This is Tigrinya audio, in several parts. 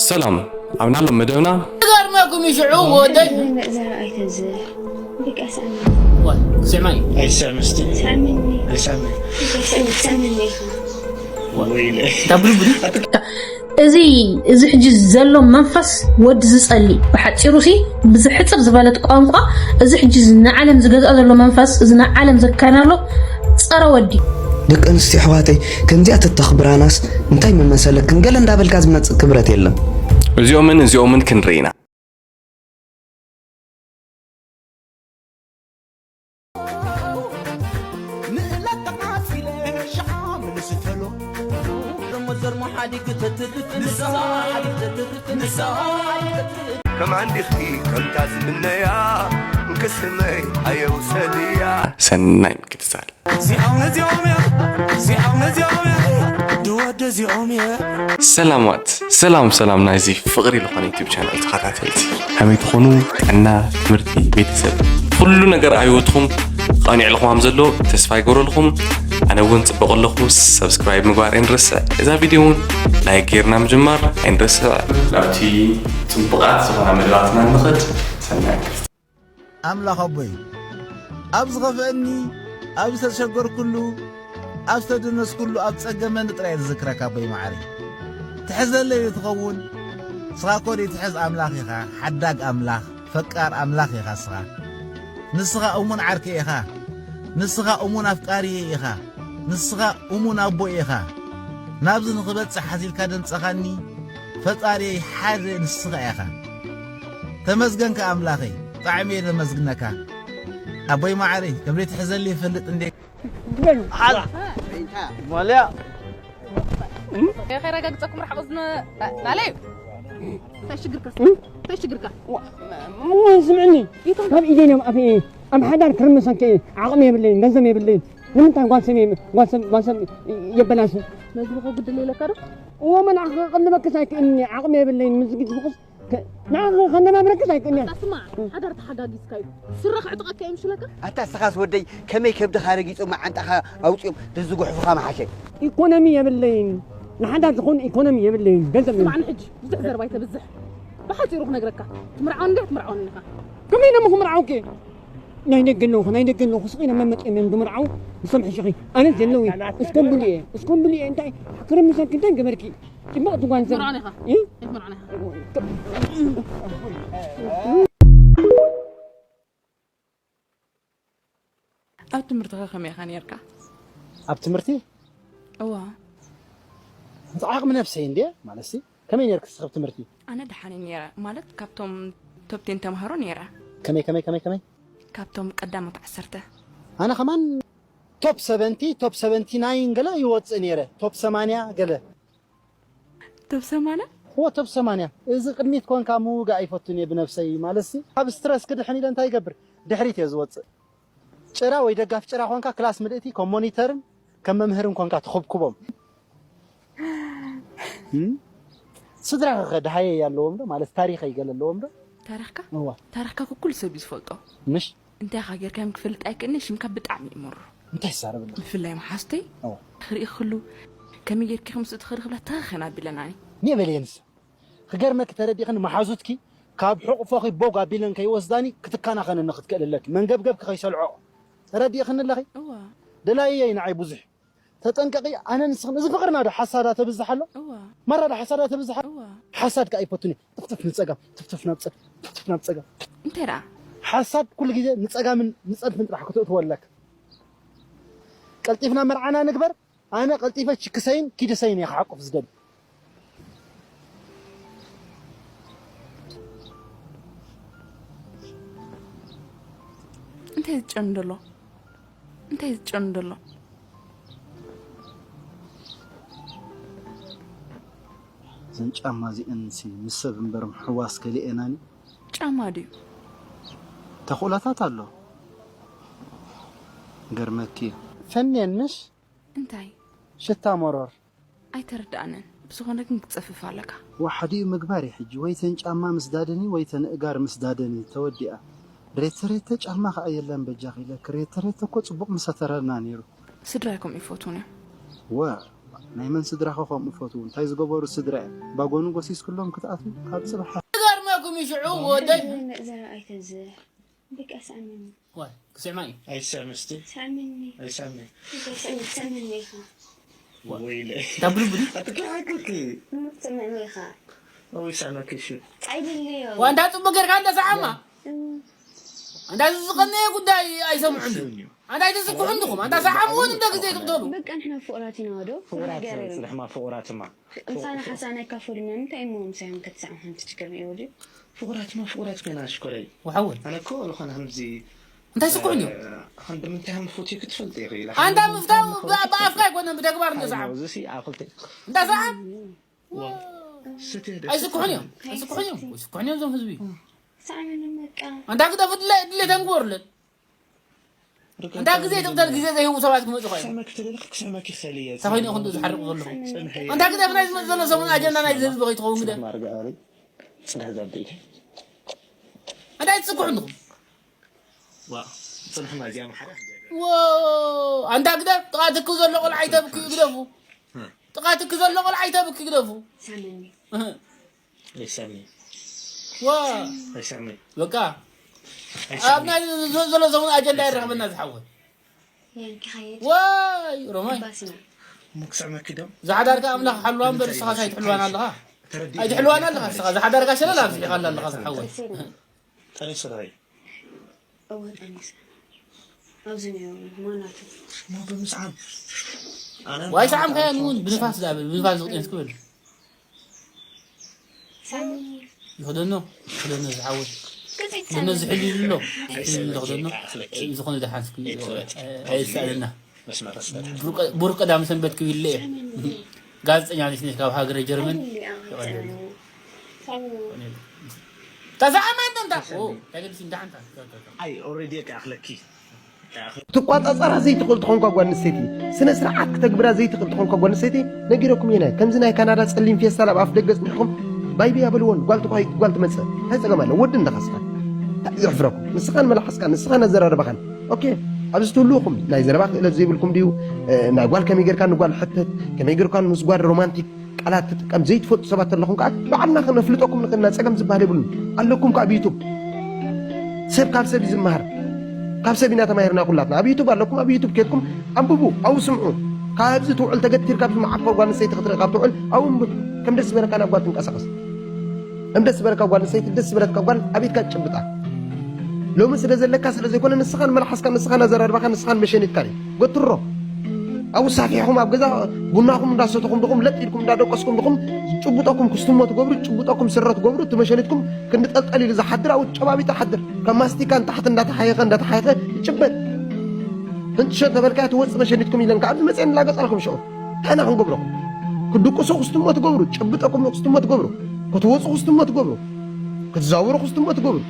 ሰላም፣ ኣብ ናሎም መደብና ገርመኩም ይሽዑ ወደይ እዛ ኣይተዝር በቃ ስኣኒ ስዕማይ ኣይስዕም እስቲ ስኣኒ ኣይስዕም ስኣኒ ኢኻ ወይለ ዳብሉ ብሉ እዚ እዚ ሕጂ ዘሎ መንፈስ ወዲ ዝጸሊ ብሓጺሩ ሲ ብዝሕጽር ዝበለት ቋንቋ እዚ ሕጂ እዚ ንዓለም ዝገዝኣ ዘሎ መንፈስ እዚ ንዓለም ዘካናሎ ጸረ ወዲ ደቂ ኣንስትዮ ኣሕዋተይ ከምዚኣ ተተኽብራናስ እንታይ ምመሰለክን ገለ እንዳበልካ ዝመፅእ ክብረት የለን። እዚኦምን እዚኦምን ክንርኢ ኢና። ከም ዓንዲኺ ከምታ ዝምነያ እንክስመይ ኣየውሰድያ ሰናይ ምክትታል። እዚኦም ነዚኦም እዮም እዚኦም ነዚኦም እዮም ድወደ እዚኦም እዮም ሰላማት ሰላም ሰላም ናይዚ ፍቕሪ ዝኾነ ዩቲብ ቻናል ተኸታተልቲ ከመይ ትኾኑ? ጥዕና፣ ትምህርቲ፣ ቤተሰብ፣ ኩሉ ነገር ኣብ ህይወትኹም ቐኒዕልኹም ከም ዘሎ ተስፋ ይገብረልኹም። ኣነ እውን ጽበቐለኹ። ሰብስክራይብ ምግባር ኣይንረስዕ። እዛ ቪድዮ እውን ላይክ ጌርና ምጅማር ኣይንረስዕ። ናብቲ ጽቡቓት ዝኾና መደባትና ንኸድ። ሰናይ ክፍቲ ኣምላኽ ኣቦይ ኣብ ዝኸፍአኒ ኣብ ዝተሸገርኩሉ ኣብ ዝተደነስኩሉ ኣብ ጸገመኒ ጥራይ ዝዝክረካ ኣቦይ መዓረይ ትሕዘለይ ትኸውን ንስኻ ኮዲ ትሕዝ ኣምላኽ ኢኻ ሓዳግ ኣምላኽ ፈቃር ኣምላኽ ኢኻ ንስኻ ንስኻ እሙን ዓርከይ ኢኻ ንስኻ እሙን ኣፍቃሪየ ኢኻ ንስኻ እሙን ኣቦይ ኢኻ ናብዚ ንኽበጽሕ ሓዚልካ ደምጸኻኒ ፈጣሪየይ ሓደ ንስኻ ኢኻ ተመስገንካ ኣምላኸይ ብጣዕሚ እየ ዘመስግነካ ኣቦይ ማዓረይ ከም ዘይትሕዘሊ ይፈልጥ እንዴ ማልያ ከረጋግፀኩም ርሓቕ ዝነ ናለዩ እንታይ ሽግርካ እንታይ ሽግርካ ስምዕኒ ካብ ኢደን እዮም ኣፍ ኣብ ሓዳር ክርምሰን ከ ዓቕሚ የብለይን ገንዘብ የብለይን ንምንታይ ጓልሰብ ጓልሰብ የበላስ መግቢ ከጉድል የለካ ዶ እዎ መን ክቕልበክስ ኣይክእልኒ ዓቕሚ የብለይን ምስ ግድፍክስ ንዓኺ ከነባብረክስ ኣይክእልኒ ስማ ሓዳር ተሓጋጊዝካ እዩ ስረ ክዕጥቐካ እዮም ሽለካ ኣታ ስኻስ ወደይ ከመይ ከብድኻ ረጊጾም መዓንጣኻ ኣውጺኦም ደዝጉሕፉኻ መሓሸ ኢኮኖሚ የብለይን ንሓዳር ዝኾኑ ኢኮኖሚ የብለይን ገንዘብ ስማዕኒ ሕጂ ብዙሕ ዘረባ ኣይተብዝሕ ብሓፂሩ ክነግረካ ትምርዓውን እንዲያ ትምርዓውን ኢኻ ከመይ ኢሎም ክምርዓውኪ ናይ ደገ ኣለኹ ናይ ደገ ኣለኹ ስቕ ኢሎም መመፂኦም እዮም ዝምርዓው ንሶም ሕሽኺ ኣነ ዘለዊ እስኮምብሉ እየ እስኮምብሉ እየ እንታይ ክርምሰልኪ እንታይ ገበርኪ ጽቡቕ ትጓንዘብ ትምርዓውን ኢኻ እ? ኣይትምርዓውን ኢኻ ኣብ ትምህርትኸ ከመይ ኢኻ ነርካ? ኣብ ትምህርቲ እዋ ዓቕሚ ነብሰይ እንድየ ማለት ሲ ከመይ ነርክ ስኽብ ትምህርቲ ኣነ ደሓነ ነረ ማለት ካብቶም ቶፕቴን ተምሃሮ ነረ ከመይ ከመይ ከመይ ከመይ ካብቶም ቀዳሞት ዓሰርተ ኣነ ከማን ቶፕ ሰቨንቲ ቶፕ ሰቨንቲ ናይን ገለ ይወፅእ ነረ ቶፕ ሰማንያ ገለ ቶብ ሰማንያ እዎ ቶብ ሰማንያ እዚ ቅድሚት ኮንካ ምውጋእ ኣይፈቱን እየ ብነብሰይ ማለትሲ ካብ ስትረስ ክድሕን ኢለ እንታይ ይገብር ድሕሪት እየ ዝወፅእ ጭራ ወይ ደጋፍ ጭራ ኮንካ ክላስ ምልእቲ ከም ሞኒተርን ከም መምህርን ኮንካ ትኹብኩቦም እም? ስድራ ከኸ ድሃየ ኣለዎም ዶ ማለት ታሪኸ ይገለ ኣለዎም ዶ ታሪኽካ እዋ ታሪኽካ ኩኩሉ ሰብ እዩ ዝፈልጦ ምሽ እንታይ ኢኻ ጌርካዮም ክፈልጥ ኣይክእልን ሽምካ ብጣዕሚ እዩ መሩ እንታይ ትዛረብ ኣለኻ ብፍላይ መሓዝተይ እዋ ክርኢ ክሉ ከመይ ጌርኪ ከምስኡ ትኸዲ ክብላ ተኸኸን ኣቢለናኒ ኒበለየንስ ክገርመኪ ተረዲእኽኒ መሓዙትኪ ካብ ሕቑፎኺ ቦግ ኣቢለን ከይወስዳኒ ክትከናኸነኒ ክትክእል ኣለኪ መንገብገብኪ ከይሰልዖ ተረዲእኽኒ ኣለኺ እዋ ደላይየይ ንዓይ ብዙሕ ተጠንቀቒ ኣነ ንስኽን እዚ ፍቕርና ዶ ሓሳዳ ተብዝሕ ኣሎ እዋ ማራ ዶ ሓሳዳ ተብዝሕ ኣሎ እዋ ሓሳድ ከኣ ይፈቱኒ ትፍትፍ ንጸጋም ትፍትፍ ናብ ጸ ትፍትፍ ናብ ጸጋም እንታይ ደኣ ሓሳድ ኩሉ ግዜ ንጸጋምን ንጸድፍን ጥራሕ ክትእትወለክ ቀልጢፍና መርዓና ንግበር ኣነ ቀልጢፈ ችክሰይን ኪድሰይን እየ ክሓቁፍ ዝደሊ እንታይ ዝጨኑ ደሎ እንታይ ዝጨኑ ደሎ እዘን ጫማ እዚአን ሲ ምስ ሰብ እምበር ምሕዋስ ከሊኤናኒ ጫማ ድዩ ተኽእሎታት ኣሎ ገርመኪ እዩ ፈንየን ምሽ እንታይ ሽታ መሮር ኣይተረድኣንን ብዝኾነ ግን ክትፀፍፍ ኣለካ ዋሕዲኡ ምግባር እዩ ሕጂ ወይ ተን ጫማ ምስ ዳደኒ ወይ ተን እጋር ምስ ዳደኒ ተወዲኣ ሬተ ሬተ ጫማ ከዓ የለን በጃኺ ኢለኪ ሬተ ሬተ እኮ ፅቡቕ ምሰተረና ነይሩ ስድራይ ከምኡ ይፈትዉን እዮም ወ ናይ መን ስድራኸ ከምኡ ፈትዉ? እንታይ ዝገበሩ ስድራ እዮም? ባጎኑ ጎሲስክሎም ክትኣትዉ ካብ ጽባሕ ገርመኩም ይሽዑ ወደይ ዘረኣይተዝ በቃ ሳዕመኒ ዋይ ክስዕማ እዩ ኣይስዕም እስቲ ሳዕመኒ ኣይስዕምን ሳዕመኒ ኢኻ ወይለ ታብሉ ብዲ ኣትከዓክኪ ትምርትምዕኒ ኢኻ ወይ ሳዕመኪ እሺ ኣይደለዮ ዋንዳ ጽቡቅ ጌርካ እንደ ሰዓማ እንዳ ዝዝቀነየ ጉዳይ ኣይሰምዑን እንዳ ኣይትዝኩሑ እንድኹም እንዳ ሰዓምዎ እንደ ግዜ ትብደሉ በቃ ንሕና ፍቕራት ኢና ዶ ፍቑራት ገረኒ ጽንሕማ ፍቑራትማ ምሳና ሓሳና ይካፈሉና እንታይ እሞ ምሳዮም ከተሳዕም ሓንቲ ትሽከር ይወዲ ፍቑራትማ ፍቑራት ኮይና ሽኮረይ ወሓወል ኣነ እኮ ዝኾነ ከምዚ እንታይ ስኩሑ እንዲዮም ከምዚ ምንታይ ምፍትዩ ክትፈልጥ ኢኺ ኢላ ኣንዳ ምፍታው ብኣፍካ ኣይኮነን ብተግባር እንደ ሰዓም እዚ ኣኽልተ እንዳ ሰዓም ስቲ ኣይስኩሑን እዮም ኣይስኩሑን እዮም ኣይስኩሑን እዮም እዞም ህዝቢ ሳዕመኒ በቃ ኣንዳ ግደፍ ድሌ ድሌ ተንግበሩለን እንዳ ግዜ ትቕተል ግዜ ዘይህቡ ሰባት ክመፁ ኸ ክስዕመኪ ተደለክ ክስዕመኪ ክሰል እየ ተኸይኑ ክንዱ ዝሓርቁ ዘለኹ ጽንሐ እንዳ ግደፍ ናይ ዝመፅ ዘሎ ሰሙን ኣጀንዳ ናይ ህዝቢ ከይትኸውን ግደ ማርጋ ኣበይ ጽንሐ ዘብደይተ እንታይ ትስኩሑ እንድኹም ዋ ጽንሕና እዚኣ መሓራ ኣንዳ ግደፍ ጥቓ ትክ ዘሎ ቆልዓ ይተብክ ግደፉ ጥቓ ትክ ዘሎ ቆልዓ ይተብክ ግደፉ ሳመኒ ይሰሚ ዋ ይሰሚ በቃ ኣብ ናይ ዘሎ ሰሙን ኣጀንዳ ይረኸበና ዝሓወት የንኪ ኸየድ ዋይ ሮማይ ባስና ሙክሰመኪ ዶ ዝሓዳርካ ኣምላኽ ሓልዋ እምበር ንስኻስ ኣይትሕልዋን ኣለኻ ኣይትሕልዋን ኣለኻ ንስኻ ዝሓዳርካ ሸለል ኣብዚሕኻላ ኣለኻ ዝሓወት ጠሪሱ ዶ እወ ጠኒሰ ኣብዚ ነይሩ ማናቱ ሞ ብምስዓም ዋይ ሰዓም ከያን እውን ብንፋስ ዳብል ብንፋስ ዝቕጤን ትክብል ሳሚ ይኽደኖ ይኽደኖ ዝሓወት ቅፅዒት ክደኖ ዝሕል ይብሎ ዝሕል ይብሎ ክደኖ ዝኾነ ደሓን ኣይሳለና ቡሩቅ ቀዳም ሰንበት ክብል እየ ጋዜጠኛ ነሽ ነሽ ካብ ሃገረ ጀርመን ተዛዓማ እንተ እንታ ተገልሲ እንዳሓንታ ኣይ ኦልሬዲ የቃኽለኪ ክትቋጻጸራ ዘይትኽእል ትኾንኳ ጓል ኣንስተይቲ ስነ ስርዓት ክተግብራ ዘይትኽእል ትኾንኳ ጓል ኣንስተይቲ ነጊረኩም እየ ከምዚ ናይ ካናዳ ጸሊም ፌስታል ኣብ ኣፍ ደገ ጽኒሕኩም ባይብያ በልዎ ንጓል ትኾይ ጓል ትመጽእ እንታይ ጸገም ኣለዎ ወዲ እንድኻ ስኻ እንታይ እዩ ዘሕፍረኩም ንስኻን መላሓስካን ንስኻን ኣዘራርባኻን ኦኬ ኣብዚ ትህልውኹም ናይ ዘረባ ክእለት ዘይብልኩም ድዩ ናይ ጓል ከመይ ጌርካ ንጓል ሕተት ከመይ ጌርካ ምስ ጓል ሮማንቲክ ቃላት ትጥቀም ዘይትፈልጡ ሰባት ኣለኹም ከዓ ባዕልና ክነፍልጠኩም ንኽእልና ፀገም ዝበሃል የብሉን ኣለኩም ከዓ ብዩቱብ ሰብ ካብ ሰብ እዩ ዝመሃር ካብ ሰብ ኢና ተማሂርና ኩላትና ኣብ ዩቱብ ኣለኩም ኣብ ዩቱብ ኬድኩም ኣንብቡ ኣብኡ ስምዑ ካብዚ ትውዕል ተገቲር ካብዚ መዓኮር ጓል ኣንስተይቲ ክትርኢ ካብ ትውዕል ኣብኡ እንብብ ከም ደስ ዝበለካ ናብ ጓል ትንቀሳቐስ ከም ደስ ዝበለካ ጓል ኣንስተይቲ ደስ ዝበለካ ጓል ኣቤትካ ትጭብጣ ሎሚ ስለ ዘለካ ስለ ዘይኮነ ንስኻን መልሓስካ ንስኻን ኣዘራርባኻ ንስኻን መሸኒትካን እዩ ገትሮ ኣብኡ ሳፊሕኹም ኣብ ገዛ ቡናኹም እንዳሰተኹም ድኹም ለጥ ኢልኩም እንዳደቀስኩም ድኹም ጭቡጠኩም ክስትሞ ትገብሩ ጭቡጠኩም ስረ ትገብሩ እቲ መሸኒትኩም ክንዲ ጠልጠል ኢሉ ዝሓድር ኣብኡ ጨባቢጡ ሓድር ካብ ማስቲካ ንታሕቲ እንዳተሓየኸ እንዳተሓየኸ ይጭበጥ ህንትሸ ተበልካያ ትወፅእ መሸኒትኩም ኢለን ከዓ ኣብዚ መፅኤን ላገፃልኩም ሽዑ እንታይ ኢና ክንገብረኹም ክድቅሱ ክስትሞ ትገብሩ ጭብጠኩም ክስትሞ ትገብሩ ክትወፁ ክስትሞ ትገብሩ ክትዛወሩ ክስትሞ ትገብሩ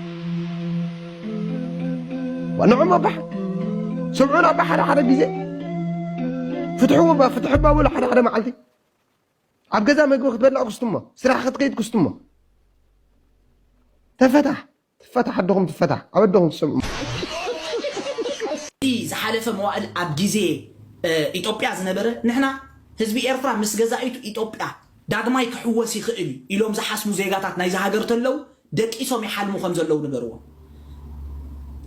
ንዖም ኣባሓ ስምዑን ኣባ ሓደ ሓደ ግዜ ፍትሕዎ ባ ፍትሒ ባ በሉ ሓደ ሓደ መዓልቲ ኣብ ገዛ መግቢ ክትበልዕ ክስትሞ ስራሕ ክትከይድ ክስትሞ ተፈታሕ ትፈታሕ ኣደኹም ትፈታሕ ኣብ ኣደኹም ትሰምዑ እቲ ዝሓለፈ መዋእል ኣብ ግዜ ኢትዮጵያ ዝነበረ ንሕና ህዝቢ ኤርትራ ምስ ገዛኢቱ ኢትዮጵያ ዳግማይ ክሕወስ ይኽእል እዩ ኢሎም ዝሓስቡ ዜጋታት ናይዚ ሃገር ተለው ደቂሶም ይሓልሙ ከም ዘለዉ ንገርዎም።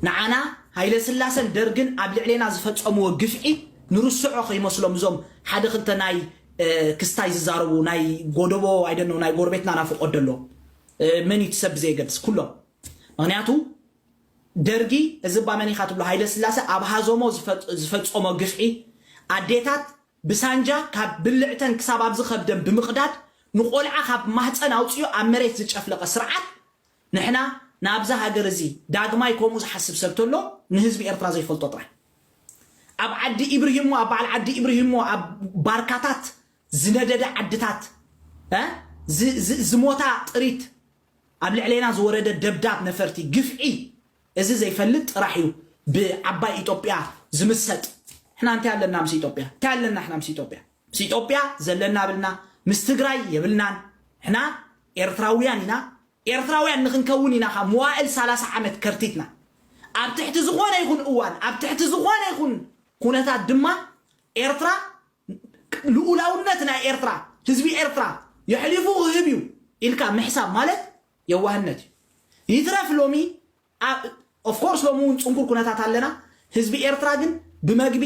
ንዓና ሃይለስላሰን ደርግን ኣብ ልዕሌና ዝፈጸምዎ ግፍዒ ንርስዖ ከይመስሎም እዞም ሓደ ክልተ ናይ ክስታይ ዝዛረቡ ናይ ጎደቦ ኣይደነው ናይ ጎረቤትና ናፍቆት ደሎ መን እዩ ሰብ ብዘየገድስ ኩሎም ምክንያቱ ደርጊ እዚ እባ መን ኢኻ ትብሎ ሃይለስላሰ ኣብ ሃዞሞ ዝፈጸሞ ግፍዒ ኣዴታት ብሳንጃ ካብ ብልዕተን ክሳብ ኣብዚ ከብደን ብምቕዳድ ንቆልዓ ካብ ማህፀን ኣውፅኡ ኣብ መሬት ዝጨፍለቐ ስርዓት ንሕና ናብዛ ሃገር እዚ ዳግማይ ከምኡ ዝሓስብ ሰብ ተሎ ንህዝቢ ኤርትራ ዘይፈልጦ ጥራይ ኣብ ዓዲ ኢብርሂሞ ኣብ በዓል ዓዲ ኢብርሂሞ ኣብ ባርካታት ዝነደደ ዓድታት ዝሞታ ጥሪት ኣብ ልዕሌና ዝወረደ ደብዳብ ነፈርቲ ግፍዒ እዚ ዘይፈልጥ ጥራሕ እዩ ብዓባይ ኢትዮጵያ ዝምሰጥ ሕና እንታይ ኣለና ምስ ኢትዮጵያ እንታይ ኣለና ሕና ምስ ኢትዮጵያ ምስ ኢትዮጵያ ዘለና ብልና ምስ ትግራይ የብልናን ሕና ኤርትራውያን ኢና ኤርትራውያን ንክንከውን ኢና ካብ መዋእል ሰላሳ ዓመት ከርቲትና ኣብ ትሕቲ ዝኾነ ይኹን እዋን ኣብ ትሕቲ ዝኾነ ይኹን ኩነታት ድማ ኤርትራ ልኡላውነት ናይ ኤርትራ፣ ህዝቢ ኤርትራ የሕሊፉ ክህብ እዩ ኢልካ ምሕሳብ ማለት የዋህነት እዩ። ይትረፍ ሎሚ ኦፍኮርስ ሎሚ እውን ፅንኩር ኩነታት ኣለና። ህዝቢ ኤርትራ ግን ብመግቢ፣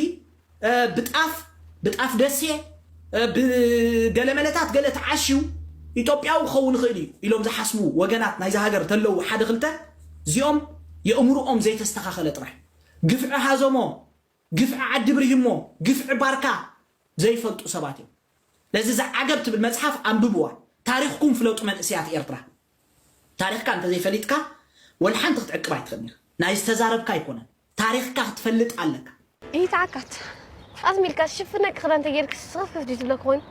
ብጣፍ፣ ብጣፍ ደሴ፣ ብገለመለታት ገለ ተዓሽዩ ኢትዮጵያዊ ክኸውን ይኽእል እዩ ኢሎም ዝሓስቡ ወገናት ናይዚ ሃገር ተለዉ ሓደ ክልተ፣ እዚኦም የእምርኦም ዘይተስተኻኸለ ጥራሕ ግፍዒ ሃዘሞ፣ ግፍዒ ዓዲ ብርሂሞ፣ ግፍዒ ባርካ ዘይፈልጡ ሰባት እዮም። ለዚ እዛ ዓገብ ትብል መጽሓፍ ኣንብብዋ። ታሪኽኩም ፍለጡ መንእሰያት ኤርትራ። ታሪኽካ እንተዘይፈሊጥካ ወላ ሓንቲ ክትዕቅብ ኣይትኽእልን ኢኻ። ናይ ዝተዛረብካ ኣይኮነን። ታሪኽካ ክትፈልጥ ኣለካ። ይትዓካት ኣዝሚልካ ሽፍነቂ ክዳን ተጌርክ ስኽፍክፍ ድዩ ትብለክ ኮይኑ?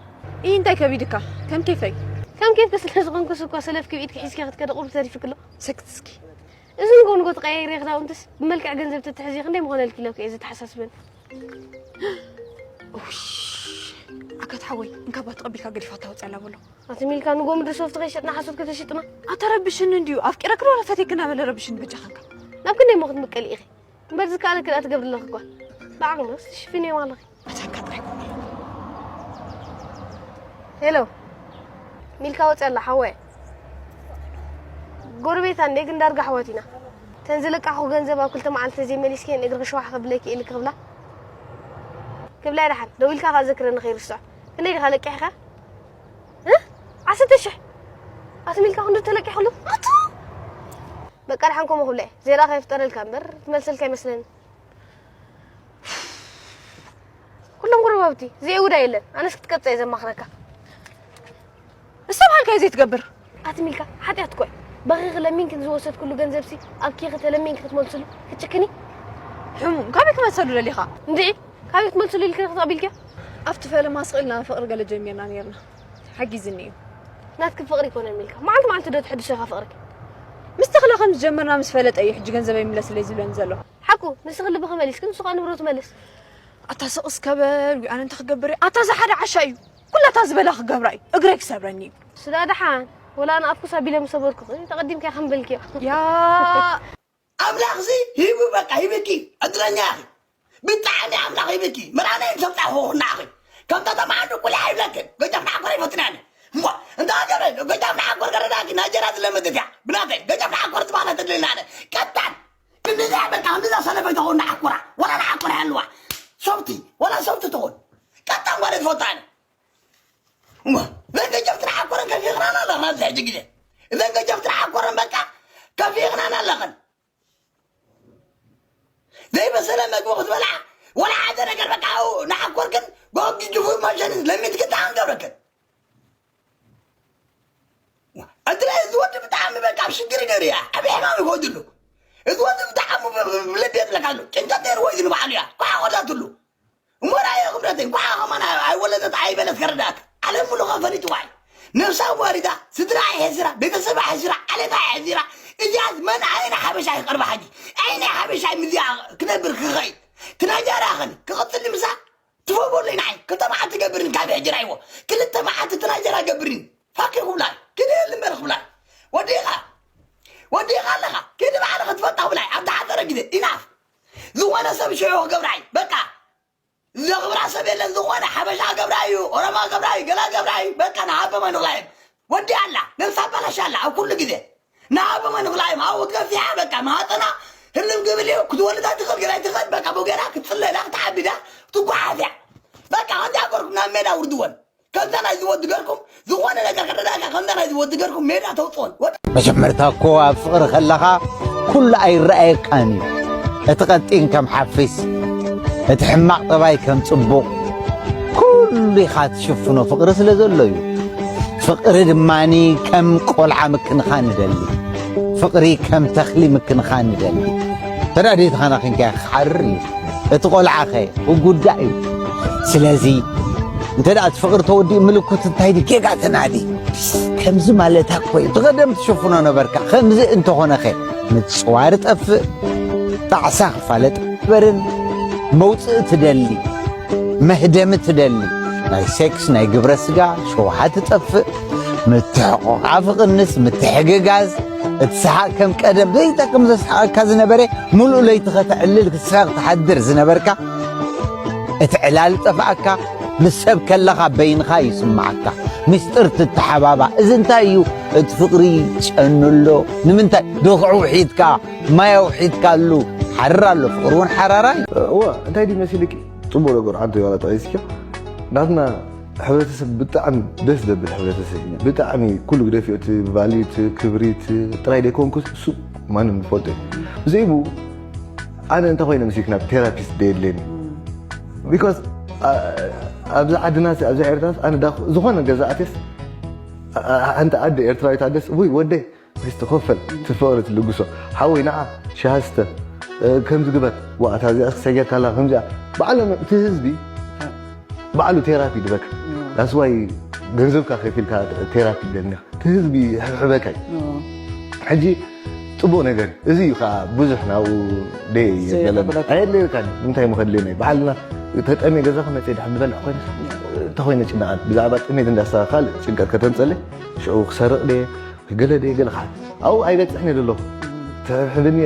እይ እንታይ ከቢድካ? ከም ኬፈይ። ከም ኬፍክ ስለ ዝኾንኩስ እኳ ሰለፍኪ ብኢድኪ ሒዝኪ ክትከዲ ቁሩብ ተሪፍክሎ። ሰክትስኪ እዚ ንጎ ንጎ ተቀያይረ ክዳውንትስ ብመልክዕ ገንዘብ ተትሕዚ ክንደይ ምኾነልኪ ኢለኩ እየ ዝተሓሳስበን። ኣካት ሓወይ እንካባ ተቐቢልካ ገዲፋ ታወፅያ ኣላ በሎ። ኣቲ ሚልካ ንጎ ምድሪ ሶፍት ከይሸጥና ሓሶት ከተሽጥና? ኣታ ረብሽኒ እንድዩ ኣፍቂረክ ዶ ፈቴክ እናበለ ረብሽኒ በጃኻንካ። ናብ ክንደይ ሞ ክትምቀሊ ኢኺ? እምበር ዝከኣለ ክልኣ ትገብርለኺ እኳ። ብዓቕሚ እስቲ ሽፍንዮም ኣለኺ። ኣታ እንካ ጥራይ ኮነ። ሄሎ ሚልካ ወፂ ኣላ ሓወይ። ጎረቤታ እንዴ ግን ዳርጋ ኣሕዋት ኢና። ተን ዝለቃኹ ገንዘብ ኣብ ክልተ መዓልቲ ዘይመሊስክየን እግርኺ ሸዋሕ ከብለኪ ኢልክ ክብላ ክብላ ደሓን ደው ኢልካ ከኣ ዘክረኒ ከይርስዖ። ክንደይ ዲኻ ለቂሕካ? እ? ዓሰርተ ሽሕ ኣትም ኢልካ ክንዱ ተለቂሕሉ ኣቱ። በቃ ደሓን ከምኡ ክብላ እየ። ዜራ ከይፍጠረልካ እምበር ትመልሰልካ ይመስለኒ። ኩሎም ጎረባብቲ ዘይውዳ የለን። ኣነስ ክትቀብፀ እየ ዘማኽረካ። እሳ በሃልካዮ ዘይትገብር። ኣትም ኢልካ ሓጢኣት እኮ እዩ። በኺኺ ለሚንኪ ዝወሰድክሉ ገንዘብሲ ኣብ ኪኺ ተለሚንኪ ክትመልስሉ ክትጭክኒ። ሕሙም ካበይ ክመልሰሉ ደሊኻ? እንድዒ ካበይ ክትመልስሉ ኢልኪ ክትቐቢልኪ? ኣብቲ ፈለማ ስቕ ኢልና ፍቕሪ ገለ ጀሚርና ነይርና። ሓጊዝኒ እዩ። ናትኪ ፍቕሪ ይኮነን ሚልካ። መዓልቲ መዓልቲ ዶ ትሕድሶ ኢኻ ፍቕርኪ? ምስ ተኽለ ከም ዝጀመርና ምስ ፈለጠ እዩ ሕጂ ገንዘበይ ምለስለይ ዝብለኒ ዘሎ። ሓቁ ንስኺ ልብኺ መሊስኪ ንሱ ከዓ ንብረቱ መልስ። ኣታ ስቕ እስከ በል፣ ዊ ኣነ እንታይ ክገብር እየ? ኣታ እዛ ሓደ ዓሻ እዩ። ኩላ እታ ዝበላ ክገብራ እዩ። እግረይ ክሰብረኒ እዩ። ስዳ ደሓን ወላ ንኣፍኩስ ኣቢለ ምሰበርኩኺ ተቐዲምካ ከምበልክዮ። ያ ኣምላኽሲ ሂቡ በቃ ሂብኪ ዕድለኛ ኢኺ። ብጣዕሚ ኣምላኽ ሂብኪ። መርኣናይ ሰብታ ሆኽና ኢኺ። ከም ከተማ ዓዱ ቁልሕ ኣይብለክን። ገጃፍ ንዓኮር ኣይፈትን ኣነ። እሞ እንተ ገረ ገጃፍ ንዓኮር ገረዳኪ ናጀራ ዝለመደት እያ። ብናተይ ገጃፍ ንዓኮር ዝበሃላ ተድልልና ኣነ። ቀጣን ክንዲዛ በቃ ክንዲዛ ሰለፈይ ተኾን ንዓኮራ። ወላ ንዓኮራ ያለዋ። ሰብቲ ወላ ሰብቲ ተኾን። ቀጣን ጓል ትፈቱ ኣነ። እሞ እዘን ገጃፍ ትንዓኮረን ከፊኽናን ኣለኽና ኣብዚ ሕጂ ግዜ። እዘን ገጃፍ ትንዓኮረን በቃ ከፊኽናን ኣለኽን። ዘይበሰለ መግቢ ክትበልዓ ወላ ሓደ ነገር በቃ ንዓኮርክን ጎጊ ጅፉር ማሸን ለሚትክን ተኣንገብረክን። እድለ እዚ ወዲ ብጣዕሚ በቃ ኣብ ሽግር ነይሩ እያ። ዓብዪ ሕማም ይኸድሉ። እዚ ወዲ ብጣዕሚ ብለድ የጥለካ ኣሎ። ጭንቀት ነይርዎ እዩ ንባዕሉ እያ። ኳዓ ወዳትሉ። እሞ ራእየ ክብረተይ፣ እንኳዕ ከማን ኣይ-፣ ኣይወለደት ኣይበለት ከረዳእካ። ዓለም ሙሉኻ ፈሊጥዋ እዩ። ነብሳ ኣዋሪዳ፣ ስድራ ኣይ ሕሲራ፣ ቤተሰብ ኣይ ሕሲራ፣ ዓሌት ኣይ ሕሲራ። እዚኣስ መን ኣይ ንሓበሻ ይቐርባ ሕጂ? ኣይ ናይ ሓበሻ ምዚኣ ክነብር ክኸይድ? ትናጃራ ኸን ክቕጽል ንምሳ ትፈቦለይ ንዓይ። ክልተ መዓልቲ ገብርን ካብ ሕጂ ራይዎ። ክልተ መዓልቲ ትናጃራ ገብርን። ፋኪ ክብላይ። ክደል እምበር ክብላይ። ወዲኻ። ወዲኻ ኣለኻ። ኪድ ባዕልኻ ትፈታ ክብላይ። ኣብ ተሓፀረ ግዜ። ኢናፍ። ዝኾነ ሰብ ሸዮ ክገብራ እዩ። በቃ። ዘኽብራ ሰብ የለን። ዝኾነ ሓበሻ ገብራ እዩ፣ ኦሮማ ገብራ እዩ፣ ገላ ገብራ እዩ። በቃ ንሃበ መንኽላይ ወዲ ኣላ ነብሳ ኣባላሽ ኣላ ኣብ ኩሉ ግዜ ንሃበ መንኽላይ ኣብኡ ትገፊያ በቃ ማህፀና ህልም ግብል እዩ ክትወልዳ ትኽእል ገላይ ትኽእል በቃ ቦጌራ ክትፅለላ ክትዓብዳ ትጓሓፍያ በቃ ከምዚ ኣገርኩም ናብ ሜዳ ውርድወን ከምዛ ናይዚ ወዲ ገርኩም ዝኾነ ነገር ከረዳእካ ከምዛ ናይዚ ወዲ ገርኩም ሜዳ ተውፅወን ወዲ መጀመርታ እኮ ኣብ ፍቕሪ ከለኻ ኩሉ ኣይረኣየካን እዩ። እቲ ቀጢን ከም ሓፊስ፣ እቲ ሕማቕ ጠባይ ከም ጽቡቕ፣ ኩሉ ኢኻ ትሽፍኖ ፍቕሪ ስለ ዘሎ እዩ። ፍቕሪ ድማኒ ከም ቆልዓ ምክንኻን ይደሊ። ፍቕሪ ከም ተኽሊ ምክንኻን ይደሊ። ተዳዲትኻና ኺንካ ክሓርር እዩ። እቲ ቆልዓኸ ውጉዳእ እዩ። ስለዚ እንተ ደኣ እቲ ፍቕሪ ተወዲኡ ምልክቱ እንታይ ድዩ? ጌጋ ተናዲ። ከምዚ ማለታ እኮ እዩ። እቲ ቀደም ትሽፍኖ ነበርካ። ከምዚ እንተኾነኸ ምጽዋር ጠፍእ፣ ጣዕሳ ክፋለጥ በርን መውጽኢ ትደሊ፣ መህደሚ ትደሊ፣ ናይ ሴክስ፣ ናይ ግብረ ስጋ ሸውሃት ትጠፍእ፣ ምትሕቑቓፍ ይቕንስ፣ ምትሕግጋዝ፣ እቲ ሰሓቕ ከም ቀደም ዘይጠቅም ዘስሓቐካ ዝነበረ፣ ምሉእ ለይቲ ከተዕልል ክትስሕቕ ትሓድር ዝነበርካ፣ እቲ ዕላል ጠፍኣካ፣ ምስ ሰብ ከለኻ በይንኻ ይስምዓካ። ምስጢር ትተሓባባ። እዚ እንታይ እዩ? እቲ ፍቕሪ ጨኑ ኣሎ። ንምንታይ? ድኽዑ ውሒጥካ፣ ማይ ኣውሒጥካሉ። ሓርር ኣሎ። ፍቕሪ እውን ሓራራይ። እዋ፣ እንታይ ድዩ መሲልኪ? ጽቡቕ ነገር ሓንቲ ዋላ ጠቒስኪ። ናትና ሕብረተሰብ ብጣዕሚ ደስ ዘብል ሕብረተሰብ እዩ። ብጣዕሚ ኩሉ ግደፊ፣ እቲ ቫልዩ፣ እቲ ክብሪ፣ እቲ ጥራይ ደይኮንኩስ እሱ ማንም ዝፈልጦ እዩ። ብዘይቡ ኣነ እንተኾይነ ምስልክ ናብ ቴራፒስት ደየድልየኒ። ቢኮዝ ኣብዚ ዓድና ኣብዚ ኤርትራስ ኣነ ዳ ዝኾነ ገዛ ኣትስ ሓንቲ ኣደ ኤርትራዊት ኣደስ ውይ ወደይ እስቲ ኮፈል ትፈቕሪ ትልግሶ ሓወይ ንዓ ሻሃ ስተ ከምዚ ግበር ዋእታ እዚኣ ሰጊርካላ ከምዚኣ ባዕሎም እቲ ህዝቢ ባዕሉ ቴራፒ ድበካ ዳስዋይ ገንዘብካ ከፊልካ ቴራፒ ደኒ እቲ ህዝቢ ሕብሕበካ እዩ ሕጂ ጽቡቕ ነገር እዚ እዩ ከዓ ብዙሕ ናብኡ ደይ የበለና ኣየድልየካ እንታይ ምኸድልየና እዩ በዓልና ተጠምየ ገዛኻ መፅእ ድሓ ዝበልዕ ኮይነ እንተኾይነ ጭንዓት ብዛዕባ ጥሜት እንዳሳ ካልእ ጭንቀት ከተምፀለይ ሽዑ ክሰርቕ ደየ ገለ ደየ ገለ ከዓ ኣብኡ ኣይበፅሕን እየ ዘለኹ ትሕብሕብኒ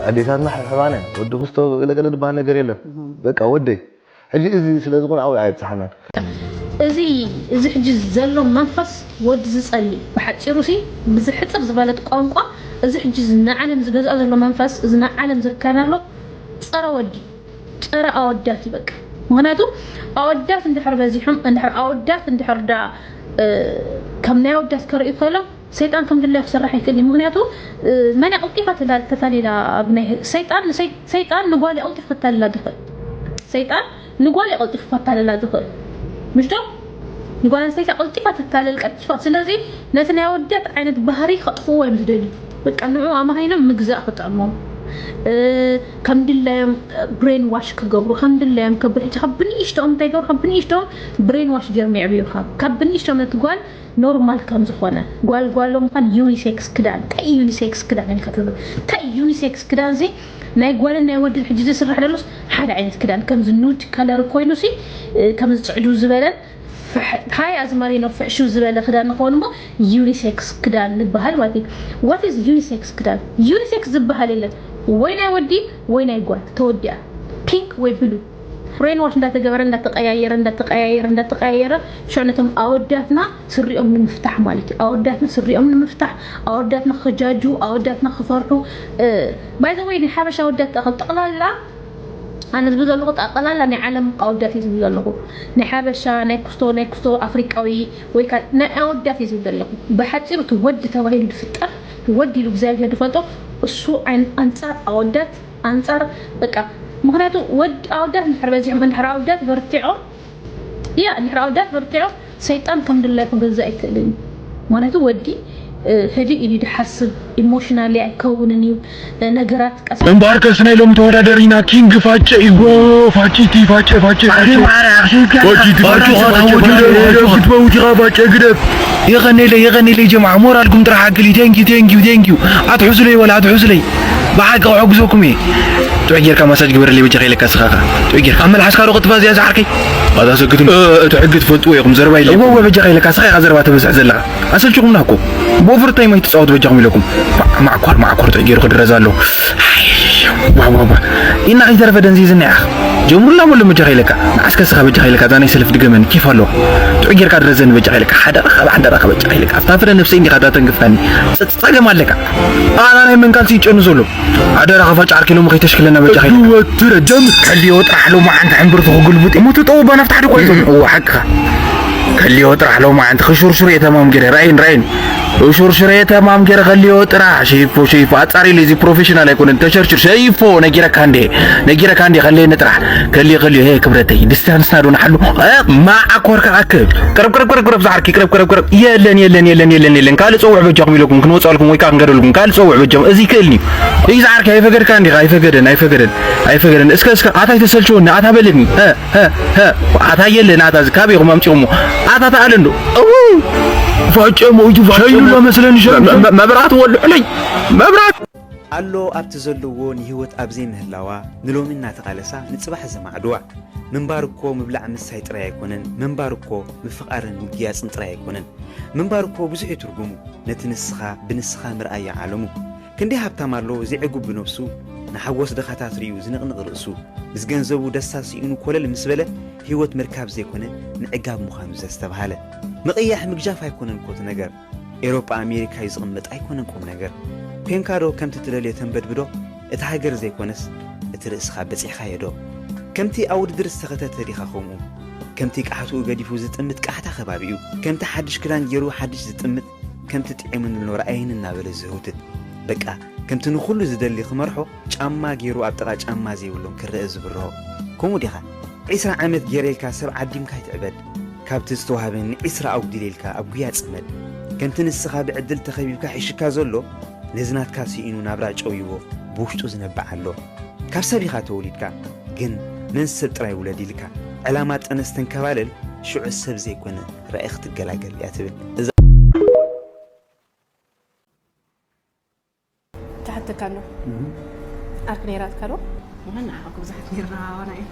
ኣዴታትና ሕብሕባና ወዲ ክስቶ ገለገለ ዝበሃል ነገር የለን በቃ ወደይ ሕጂ እዚ ስለ ዝኾነ ኣብኡ ኣየብፅሓናን እዚ እዚ ሕጂ ዘሎ መንፈስ ወዲ ዝፀሊ ብሓፂሩ ሲ ብዝሕፅር ዝበለት ቋንቋ እዚ ሕጂ ንዓለም ዝገዝኦ ዘሎ መንፈስ እዚ ንዓለም ዝርከና ኣሎ ፀረ ወዲ ጨረ ኣወዳት እዩ በቃ ምክንያቱ ኣወዳት እንድሕር በዚሖም እንድሕር ኣወዳት እንድሕር ዳ ከም ናይ ኣወዳት ከርእዩ ከሎም ሰይጣን ከም ድላዩ ክሰርሕ ይክእል እዩ ምክንያቱ መን ቀልጢፋ ተታሊላ ኣብ ናይ ሰይጣን ሰይጣን ንጓል ቀልጢፍ ክታልላ ዝክእል ሰይጣን ንጓል ቀልጢፍ ክታልላ ዝክእል ምሽቶ ንጓል ኣንስተይቲ ቀልጢፋ ትታለል ቀልጢፋ ስለዚ ነቲ ናይ ኣወዳት ዓይነት ባህሪ ከጥፍዎ እዮም ዝደልዩ በቃ ንዑ ኣማሃይኖም ምግዛእ ክጥዕሞም ከም ድላዮም ብሬን ዋሽ ክገብሩ ከም ድላዮም ከብሉ ሕጂ ካብ ብንእሽተኦም እንታይ ገብሩ ካብ ብንእሽተኦም ብሬን ዋሽ ገይሮም የዕብዩካ ካብ ብንእሽተኦም ነቲ ጓል ኖርማል ከም ዝኾነ ጓል ጓሎም ኳን ዩኒሴክስ ክዳን እንታይ ዩኒሴክስ ክዳን ኢልካ ትብል እንታይ ዩኒሴክስ ክዳን ዚ ናይ ጓልን ናይ ወድን ሕጂ ዝስራሕ ደሎስ ሓደ ዓይነት ክዳን ከምዚ ኑድ ከለር ኮይኑ ሲ ከምዚ ፅዕዱ ዝበለን ሃይ ኣዝማሪኖ ፍሕሹ ዝበለ ክዳን ንኸውን እሞ ዩኒሴክስ ክዳን ንበሃል ማለት እዩ። What is unisex ክዳን? ዩኒሴክስ ዝበሃል የለን ወይ ናይ ወዲ ወይ ናይ ጓል ተወዲኣ ፒንክ ወይ ብሉ ብሬን ዋሽ እንዳተገበረ እንዳተቀያየረ እንዳተቀያየረ እንዳተቀያየረ ሽዑ ነቶም ኣወዳትና ስሪኦም ንምፍታሕ ማለት እዩ ኣወዳትና ስሪኦም ንምፍታሕ ኣወዳትና ክጃጁ ኣወዳትና ክፈርሑ ባይዘወይ ናይ ሓበሻ ኣወዳት ጠቅላላ ኣነ ዝብል ዘለኹ ጠቕላላ ናይ ዓለም ኣወዳት እዩ ዝብል ዘለኹ ናይ ሓበሻ ናይ ክስቶ ናይ ክስቶ ኣፍሪቃዊ ወይ ከዓ ናይ ኣወዳት እዩ ዝብል ዘለኹ ብሓፂሩ እቲ ወዲ ተባሂሉ ዝፍጠር ወዲ ኢሉ እግዚኣብሔር ዝፈልጦ እሱ ኣንፃር ኣወዳት ኣንፃር በቃ ምክንያቱ ወዲ ኣወዳት እንድሕር በዚሖም እንድሕር ኣወዳት በርቲዖም ያ እንድሕር ኣወዳት በርቲዖም ሰይጣን ከም ድላዩ ክገዝእ ኣይክእልን እዩ። ምኽንያቱ ወዲ ህድእ ኢሉ እዩ ዝሓስብ፣ ኢሞሽናሊ ኣይከውንን እዩ፣ ነገራት ቀስ እምበኣርከስ ናይ ሎሚ ተወዳዳሪና ኪንግ ፋጨ እዩ። ፋጭቲ ፋጨ ፋጨ ፋጨ ፋጭቲ ፋጨ ፋጨ ግደፍ ክትመውት ኢኻ ፋጨ ግደፍ። የቐኔለይ የቐኔለይ ጀምዓ ሞራልኩም ጥራሕ ኣክሊ thank you thank you thank you ኣትሑዙለይ ወላ ኣትሑዙለይ ብሓቂ ክሕግዘኩም እየ። ጥዑይ ጌርካ ማሳጅ ግበረለይ በጃኻ ኢለካ ስኻኻ ጥዑይ ጌርካ ኣብ መልሓስካ ዶ ቅጥፋ እዚኣ ዝዓርከይ ኣታ ሰክትን እቲ ሕጊ ትፈልጥዎ ኢኹም ዘረባ ኢለ እወ እወ በጃኻ ኢለካ ስኻ ኢኻ ዘረባ ተበዝሕ ዘለኻ ኣሰልችኹምና እኮ ብኦቨር ታይም ኣይትፃወቱ በጃኹም ኢለኩም ማዕኳር ማዕኳር ጥዑይ ገይሩ ክድረዝ ኣለዎ ዋዋዋ ኢና ከይተረፈ ደንዚዝና ኢኻ ጀምሩላ መሉ በጃኻ ኢለካ ንዓስከ ስኻ በጃኻ ኢለካ እዛ ናይ ሰልፍ ድገመኒ ኬፍ ኣለዋ ጥዑይ ጌርካ ድረዘኒ በጃኻ ኢለካ ሓደራኻ ሓደራኻ በጃኻ ኢለካ ኣብታ ፍረ ነብሰይ እንዲኻ እዛ ተንክፍካኒ ፀገም ኣለካ ኣና ናይ መንካልሲ ይጨኑ ዘሎ ኣደራ ኸፋጭ ዓርኪ ሎሚ ከይተሽክለና በጃ ኸይድ ወትረ ደም ከልዮ ጥራሕ ሎሚ ሓንቲ ሕምብርቲ ክጉልብጥ እሞ ትጠውባ ናፍታ ሓደ ቆይቶ እዋ ሓቅኻ ከልዮ ጥራሕ ሎሚ ሓንቲ ክሹርሹር እየ ተማም ገይረ ራእይን ራእይን ሹርሹር እየ ተማም ገይረ ከልዮ ጥራሕ ሸይፎ ሸይፎ ኣጻሪ ኢሉ እዚ ፕሮፌሽናል ኣይኮነን ተሸርሽር ሸይፎ ነጊረካ እንዴ ነጊረካ እንዴ ከልየኒ ጥራሕ ከልዮ ከልዮ ሄ ክብረተይ ዲስታንስና ዶ ንሓሉ ማዓኮርካ ኣክብ ቅረብ ቅረብ ቅረብ ቅረብ ዝዓርኪ ቅረብ ቅረብ ቅረብ የለን የለን የለን የለን የለን ካልእ ጸውዕ በጃኹም ኢለኩም ክንወጻልኩም ወይ ከዓ ክንገደልኩም ካልእ ጸውዕ በጃኹም እዚ ይክእልኒ እዩ ዝዓርኪ ኣይፈገድካ እንዲኻ ኣይፈገደን ኣይፈገደን ኣይፈገደን እስከ እስከ ኣታ ኣይተሰልችወኒ ኣታ በለኒ ኣታ የለን ኣታ እዚ ካበይ ኢኹም ኣምጺኹሞ ኣታ ተኣለ እንዶ ፋጨ ሞይቱ ፋጨ ሸይኑሎ መስለኒ ሸይኑ መብራት ወልዑለይ መብራት ኣሎ ኣብቲ ዘለዎ ንህይወት ኣብ ዘይምህላዋ ንሎሚ እናተቓለሳ ንጽባሕ ዘማዕድዋ ምንባር እኮ ምብላዕ ምስታይ ጥራይ ኣይኮነን ምንባር እኮ ምፍቓርን ምግያጽን ጥራይ ኣይኮነን ምንባር እኮ ብዙሕ እዩ ትርጉሙ ነቲ ንስኻ ብንስኻ ምርኣያ ዓለሙ ክንደይ ሃብታም ኣሎ ዘይዕጉብ ብነብሱ ንሓጎስ ድኻታት ርእዩ ዝንቕንቕ ርእሱ ምስ ገንዘቡ ደስታ ስኢኑ ኮለል ምስ በለ ህይወት ምርካብ ዘይኮነ ምዕጋብ ምዃኑ ዘስተብሃለ። ምቕያሕ ምግጃፍ ኣይኮነን እኮ እቲ ነገር። ኤሮጳ ኣሜሪካ እዩ ዝቕመጥ ኣይኮነን ቁም ነገር። ኮንካዶ ከምቲ ትደልዮ ተንበድብዶ እቲ ሃገር ዘይኮነስ እቲ ርእስኻ በጺሕኻዮ ዶ? ከምቲ ኣብ ውድድር ዝተኸተተ ዲኻ ከምኡ? ከምቲ ቃሕትኡ ገዲፉ ዝጥምት ቃሕታ ከባቢኡ፣ ከምቲ ሓድሽ ክዳን ገይሩ ሓድሽ ዝጥምት፣ ከምቲ ጥዒሙኒ ኣሎ ረኣየኒ እናበለ ዝህውትት፣ በቃ ከምቲ ንኹሉ ዝደሊ ክመርሖ ጫማ ገይሩ ኣብ ጥቓ ጫማ ዘይብሎም ክረአ ዝብርሆ። ከምኡ ዲኻ? ዒስራ ዓመት ገይረ ኢልካ ሰብ ዓዲምካ ኣይትዕበድ። ካብቲ ዝተዋህበኒ ዒስራ ኣጉዲለ ኢልካ ኣብ ጉያ ጽመድ። ከምቲ ንስኻ ብዕድል ተኸቢብካ ሒሽካ ዘሎ፣ ነዚ ናትካ ስኢኑ ናብራ ጨውይዎ ብውሽጡ ዝነብዕ ኣሎ። ካብ ሰብ ኢኻ ተወሊድካ፣ ግን ነዚ ሰብ ጥራይ ውለድ ኢልካ ዕላማ ጠነስ ተንከባለል፣ ሽዑ ሰብ ዘይኮነ ራኢ ክትገላገል እያ ትብል እዛ። ትሓተካ ኣሎ። ኣርክ ነይራትካ ዶ? ዋና ዓኹ ብዙሓት ነይርና ዋና እዩ።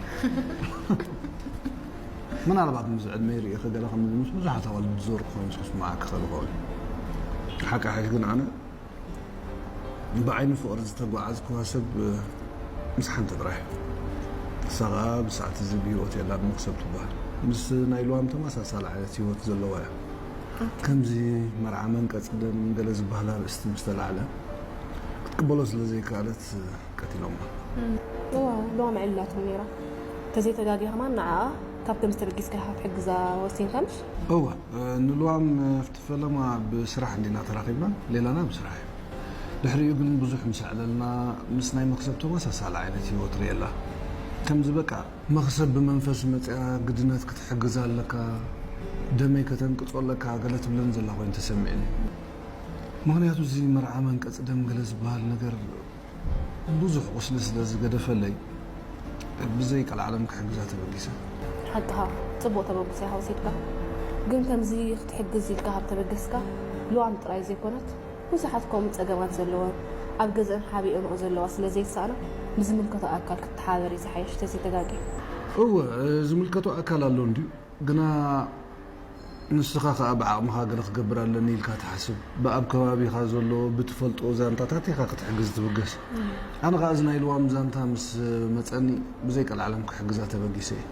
ምናልባት ምስ ዕድመይ ርእየ ገለ ከም ምስ ብዙሓት ኣዋልድ ዝዞርኩ ኮይኑ ምስ ክስምዓካ ክኽእል ይኸውን። ሓቂ ሓቂ ግን ኣነ ብዓይኒ ፍቕሪ ዝተጓዓዝኩዋ ሰብ ምስ ሓንቲ ጥራሕ። ንሳ ኸኣ ብሰዓት እዚ ብህይወት የላን፣ መኽሰብ ትበሃል። ምስ ናይ ልዋም ተመሳሳሊ ዓይነት ህይወት ዘለዋ እያ። ከምዚ መርዓ መንቀጽ ደም ገለ ዝበሃል ኣርእስቲ ምስ ተላዕለ ክትቅበሎ ስለ ዘይከኣለት ቀቲሎማ። እዋ ልዋም ዕላቶም ነይራ። ተዘይተጋግየ ከማን ንዓኣ ካብ ከምዚ ተበጊስካ ኢኻ ክትሕግዛ ወሲንካ ምሽ? እወ፣ ንልዋም ኣብቲ ፈለማ ብስራሕ እንዲና ተራኺብና፣ ሌላና ብስራሕ እዩ። ድሕሪኡ ግን ብዙሕ ምስ ኣዕለልና ምስ ናይ መኽሰብ ተመሳሳሊ ዓይነት ህይወት ርእየላ። ከምዚ በቃ መኽሰብ ብመንፈስ መጽያ ግድነት ክትሕግዛ ኣለካ፣ ደመይ ከተንቅጾ ኣለካ ገለ ትብለኒ ዘላ ኮይኑ ተሰሚዕኒ። ምኽንያቱ እዚ መርዓ መንቀጽ ደም ገለ ዝበሃል ነገር ብዙሕ ቁስሊ ስለ ዝገደፈለይ ብዘይ ቀልዓለም ክሕግዛ ተበጊሰ። ሓቅኻ ጽቡቕ ተበግሶ ኢኻ ወሲድካ። ግን ከምዚ ክትሕግዝ ኢልካ ካብ ተበገስካ ልዋም ጥራይ ዘይኮነት ብዙሓት ከምኡ ጸገማት ዘለወን ኣብ ገዝአን ሓቢኦንኦ ዘለዋ ስለ ዘይሰኣና ንዝምልከቶ ኣካል ክትተሓባበሪ ዝሓይሽ ተዘይተጋግየ። እወ ዝምልከቶ ኣካል ኣሎ እንድዩ ግና ንስኻ ኸኣ ብዓቕምኻ ገለ ክገብር ኣለኒ ኢልካ ትሓስብ። ብኣብ ከባቢኻ ዘሎ ብትፈልጦ ዛንታታት ኢኻ ክትሕግዝ ትብገስ። ኣነ ኸኣ እዚ ናይ ልዋም ዛንታ ምስ መጸኒ ብዘይ ቀልዓለም ክሕግዛ ተበጊሰ እየ።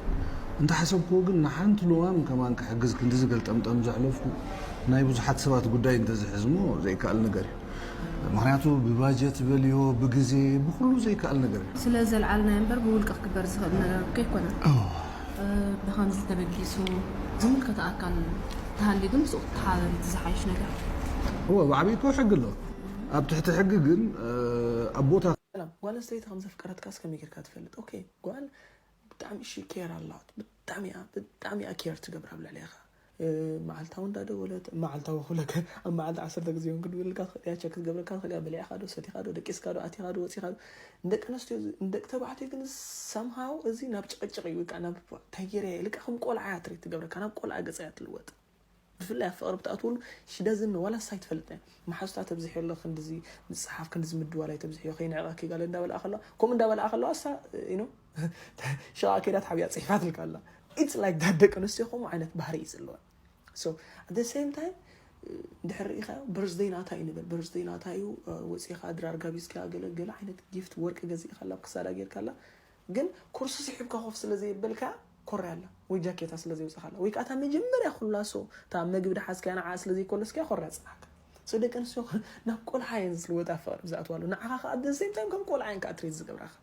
እንተ ሓሰብክዎ ግን ንሓንቲ ልዋም ከማን ክሕግዝ ክንድዚ ገልጠምጠም ዘሕለፍኩ ናይ ብዙሓት ሰባት ጉዳይ እንተዝሕዝሞ ዘይከኣል ነገር እዩ። ምኽንያቱ ብባጀት በልዮ ብግዜ ብኹሉ ዘይከኣል ነገር እዩ። ስለ ዘልዓልናዮ እምበር ብውልቂ ክግበር ዝኽእል ነገር እኮ ኣይኮነን። ብኸምዚ ተበጊሱ ዝምልከቶ ኣካል ተሃልዩ ግን ምስኡ ክትተሓባበሪ እቲ ዝሓይሽ ነገር። እወ ብዓብዪ እኮ ሕጊ ኣሎ። ኣብ ትሕቲ ሕጊ ግን ኣብ ቦታ ሰላም ጓል ኣንስተይቲ ከም ዘፍቀረትካስ ከመይ ጌርካ ትፈልጥ? ኦኬ ጓል ብጣዕሚ እሺ ኬር ኣላት ብጣዕሚ እያ ብጣዕሚ እያ ኬር ትገብር ኣብ ልዕሌኻ። መዓልታዊ እንዳደወለት መዓልታዊ ክብለካ ኣብ መዓልቲ ዓሰርተ ግዜ እውን ክድውልልካ ትኽእል እያ ቸክ ክትገብረካ ትኽእል እያ በሊዕካ ዶ ሰቲኻ ዶ ደቂስካ ዶ ኣቲኻ ዶ ወፂኻ ዶ ንደቂ ኣንስትዮ ንደቂ ተባዕትዮ ግን ሰምሃው እዚ ናብ ጭቕጭቕ እዩ ወይ ከዓ ናብ እንታይ ገይረ እያ ኢልካ ከም ቆልዓ እያ ትሪት ትገብረካ ናብ ቆልዓ ገፃ እያ ትልወጥ ብፍላይ ኣብ ፍቕሪ ብትኣትወሉ ሽደዝን ዋላ ሳይ ትፈልጥ እያ መሓዙታ ተብዝሕዮ ኣሎ ክንድዚ ምፅሓፍ ክንድዚ ምድዋል ኣይተብዝሕዮ ከይንዕቐኪ ጋለ እንዳበልኣ ከለዋ ከምኡ እንዳበልኣ ከለዋ እሳ you know ሽቓ ከይዳ ተሓቢኣ ፅሒፋትልካ ኣላ it's like that ደቂ ኣንስትዮ ከምኡ ዓይነት ባህሪ እዩ ዘለወን so at the same time ድሕር ርኢኻዮ በርዝደይ ናታ እዩ ንበል በርዝደይ ናታ እዩ ወፂኻ ድራር ጋቢዝካ ገለ ገለ ዓይነት ጊፍት ወርቂ ገዚእካላ ኣብ ክሳዳ ጌርካላ ግን ኮርሶ ስሒብካ ኮፍ ስለ ዘየበልካ ኮርያ ኣላ ወይ ጃኬታ ስለ ዘውፅኻላ ወይ ከዓ እታ መጀመርያ ኩላ so እታ መግቢ ድሓዝካያ ንዓ ስለ ዘይኮለስካያ ኮርያ ፅናሕካ so ደቂ ኣንስትዮ ናብ ቆልዓ እየን ዝልወጣ ፍቅሪ ብዝኣትዋሉ ንዓኻ ከዓ at the same time ከም ቆልዓ እየን ከዓ ትሪት ዝገብራኻ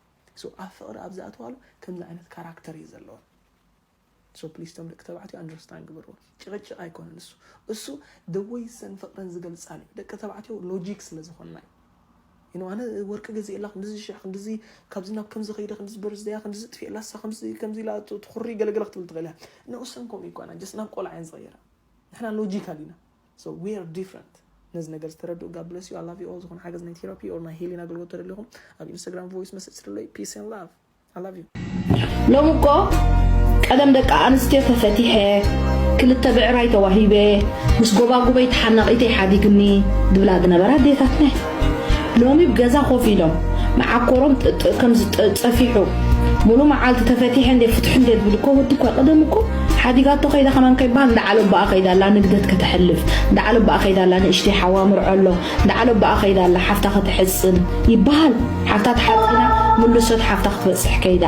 so ኣብ ፍቅሪ ኣብ ዝኣትዋሉ ከምዚ ዓይነት ካራክተር እዩ ዘለወን so please ቶም ደቂ ተባዕትዮ understand ግበርዎ ጭቅጭቅ ኣይኮነን እሱ እሱ the way ሰን ፍቅረን ዝገልፃሉ እዩ ደቂ ተባዕትዮ ሎጂክ ስለ ዝኾንና እዩ you know ኣነ ወርቂ ገዚኤላ ክንድዚ ሽሕ ክንድዚ ካብዚ ናብ ከምዚ ከይደ ክንድዚ በርዝደያ ክንድዚ ጥፊኤላ እሳ ከምዚ ከምዚ ኢላ ትኹሪ ገለገለ ክትብል ትኽእል እያ ንኡሰን ከምኡ ይኮና just ናብ ቆልዓ እየን ዝቕይራ ንሕና ሎጂካል ኢና so we are different ነዚ ነገር ዝተረድኡ God bless you I love you all ዝኾነ ሓገዝ ናይ ቴራፒ or ናይ ሂሊንግ ኣገልግሎት ተደሊኹም ኣብ ኢንስታግራም voice message ስለይ peace and love I love you ሎሚ እኮ ቀደም ደቂ ኣንስትዮ ተፈቲሐ ክልተ ብዕራይ ተዋሂበ ምስ ጎባጉበይ ተሓናቒተይ ሓዲግኒ ዝብላ ዝነበራ ኣዴታትና ሎሚ ብገዛ ኮፍ ኢሎም መዓኮሮም ከምዚ ጸፊሑ ሙሉ መዓልቲ ተፈቲሐ እንደ ፍትሑ እንደ ዝብል እኮ ወዲ እኳ ቀደም እኮ ሓዲጋቶ ከይዳ ከማን ከይበሃል፣ እንዳ ዓለባኣ ከይዳ ኣላ ንግደት ከተሕልፍ፣ እንዳ ዓለባኣ ከይዳ ኣላ ንእሽተይ ሓዋ ምርዖ ኣሎ፣ እንዳ ዓለባኣ ከይዳ ኣላ ሓፍታ ከተሕጽን ይበሃል። ሓፍታ ተሓጺና ምልሶት ሓፍታ ክትበጽሕ ከይዳ፣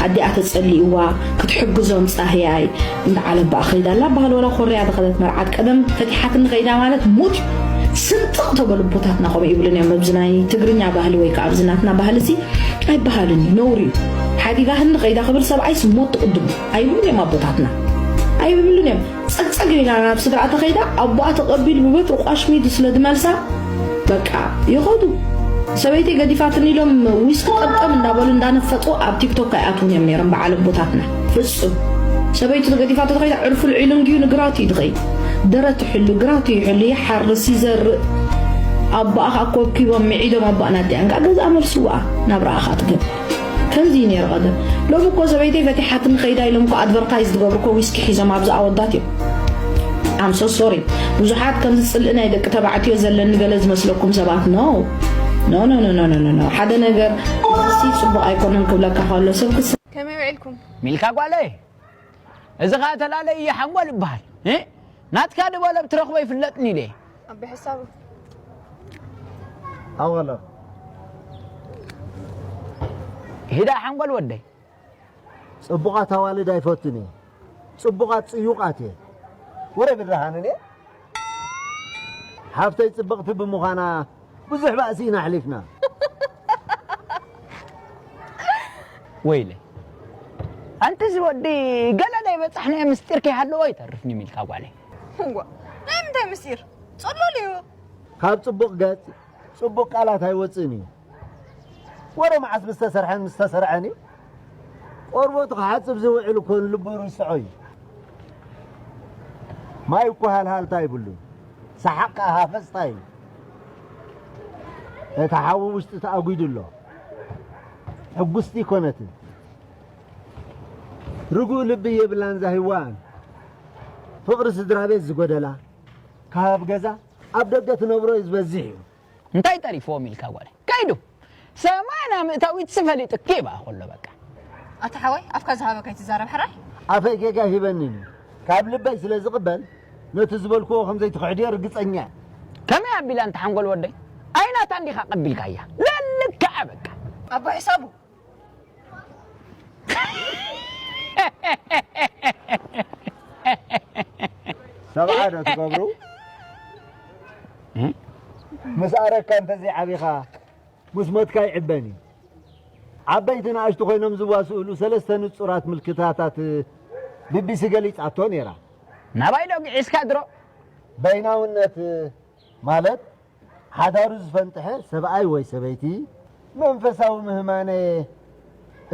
ኣዲኣ ተጸሊእዋ ክትሕግዞም ጻህያይ እንዳ ዓለባኣ ከይዳ ኣላ በሃል። ወላ ኮርያ ዝኸደት መርዓት ቀደም ፈቲሓትኒ ከይዳ ማለት ሙት እዩ። ስንጥቕ ተበሉ ኣቦታትና ከምኡ ይብሉን እዮም። ኣብዚ ናይ ትግርኛ ባህሊ ወይ ከዓ ኣብዚ ናትና ባህሊ እዚ ኣይበሃልን እዩ፣ ነውሪ እዩ። ሓዲጋ ህንዲ ከይዳ ክብል ሰብኣይስ ሞት ትቕድሙ ኣይብሉን እዮም ኣቦታትና፣ ኣይብሉን እዮም። ጸግጸግ ኢላ ናብ ስድራ ተኸይዳ ኣቦኣ ተቐቢሉ ብበትሪ ቋሽሚዱ ስለ ዝመልሳ በቃ ይኸዱ። ሰበይቲ ገዲፋትን ኢሎም ዊስኪ ጠምጠም እንዳበሉ እንዳነፈጡ ኣብ ቲክቶክ ኣይኣትውን እዮም ነይሮም በዓል ኣቦታትና። ፍጹም ሰበይቱ ገዲፋቶ ተኸይዳ ዕርፉ ልዒሉ እንድዩ ንግራቱ እዩ ዝኸይድ። ደረት ይሕሉ፣ ግራቱ ይሕሉ፣ ይሓርስ፣ ይዘርእ። ኣቦኣ ከዓ ኮብኪቦም ምዒዶም ኣቦኣ ናዲኣን ከዓ ገዛኣ መልስዋ ናብራኣ ከዓ ትገብር። ከምዚ እዩ ነይሩ ቀደም። ሎሚ እኮ ሰበይተይ ፈቲሓትኒ ከይዳ ኢሎም እኮ ኣድቨርታይዝ ዝገብሩ እኮ ዊስኪ ሒዞም ኣብዚ ኣወዳት እዮም። I'm so sorry። ብዙሓት ከምዚ ጽልኢ ናይ ደቂ ተባዕትዮ ዘለኒ ገለ ዝመስለኩም ሰባት፣ no no no no no no no። ሓደ ነገር እዚ ጽቡቕ ኣይኮነን ክብለካ ከሎ ሰብ ክስ ከመይ ውዒልኩም? ሚልካ ጓለይ፣ እዚ ኸኣ ተላለይ እየ ሓንጎል እበሃል። እ? ናትካ ድበሎ ብትረኽቦ ይፍለጥኒ ኢለ እየ። ኣቢ ሕሳቡ። ኣወሎ ሂዳ ሓንጎል ወደይ። ጽቡቓት ኣዋልድ ኣይፈቱን እየ። ጽቡቓት ጽዩቓት እየ። ወረ ብርሃንን እየ። ሓፍተይ ጽብቕቲ ብምዃና ብዙሕ ባእሲ ኢና ኣሕሊፍና። ወይለ ኣንቲ እዚ ወዲ ገለ ናይ በጻሕናዮ ምስጢር ከይሃለዎ ይተርፍኒ ሚልካ ጓለይ። እዋ ናይ ምንታይ ምስጢር? ጸሎል እዩ። ካብ ጽቡቕ ገጽ ጽቡቕ ቃላት ኣይወጽእን እዩ። ወረ መዓስ ምስ ተሰርሐን ምስ ተሰርዐን እዩ። ቆርበቱ ክሓጽብ ዝውዕል እኮ ንልቡ ርስዖ እዩ። ማይ እኮ ሃልሃልታ ይብሉን። ሰሓቕ ከኣ ሃፈጽታ እዩ። እቲ ሓዊ ውሽጢ ተኣጒዱ ኣሎ። ሕጉስቲ ኣይኮነትን። ርጉእ ልቢ የብላን እዛ ሂዋን። ፍቕሪ ስድራ ቤት ዝጎደላ፣ ካብ ገዛ ኣብ ደገ ትነብሮ እዩ ዝበዝሕ እዩ። እንታይ ጠሪፍዎም ኢልካ ጓለይ? ከይዱ ሰማንያ ምእታዊትሲ ፈሊጡኪ ይብኣ ከሎ በቃ። ኣታ ሓወይ ኣፍካ ዝሃበካ ኣይትዛረብ ሕራይ። ኣፈይ ጌጋ ሂበኒ እዩ። ካብ ልበይ ስለ ዝቕበል ነቲ ዝበልክዎ ከም ዘይትኽሕድዮ ርግጸኛ እየ። ከመይ ኣቢላ እንተ ሓንጎል ወደይ? ኣይናታ እንዲኻ ቀቢልካያ። ለልክዓ በቃ። ኣቦ ሕሳቡ። ሰብዓ ዶ ትገብሩ? ምስ ኣረካ እንተዘይዓቢኻ ምስ ሞትካ ይዕበን እዩ። ዓበይቲ ንኣሽቱ ኮይኖም ዝዋስእሉ ሰለስተ ንጹራት ምልክታታት ቢቢሲ ገሊጻቶ ነይራ። ናባይ ዶ ግዒዝካ ድሮ? በይናውነት ማለት ሓዳሩ ዝፈንጥሐ ሰብኣይ ወይ ሰበይቲ መንፈሳዊ ምህማነ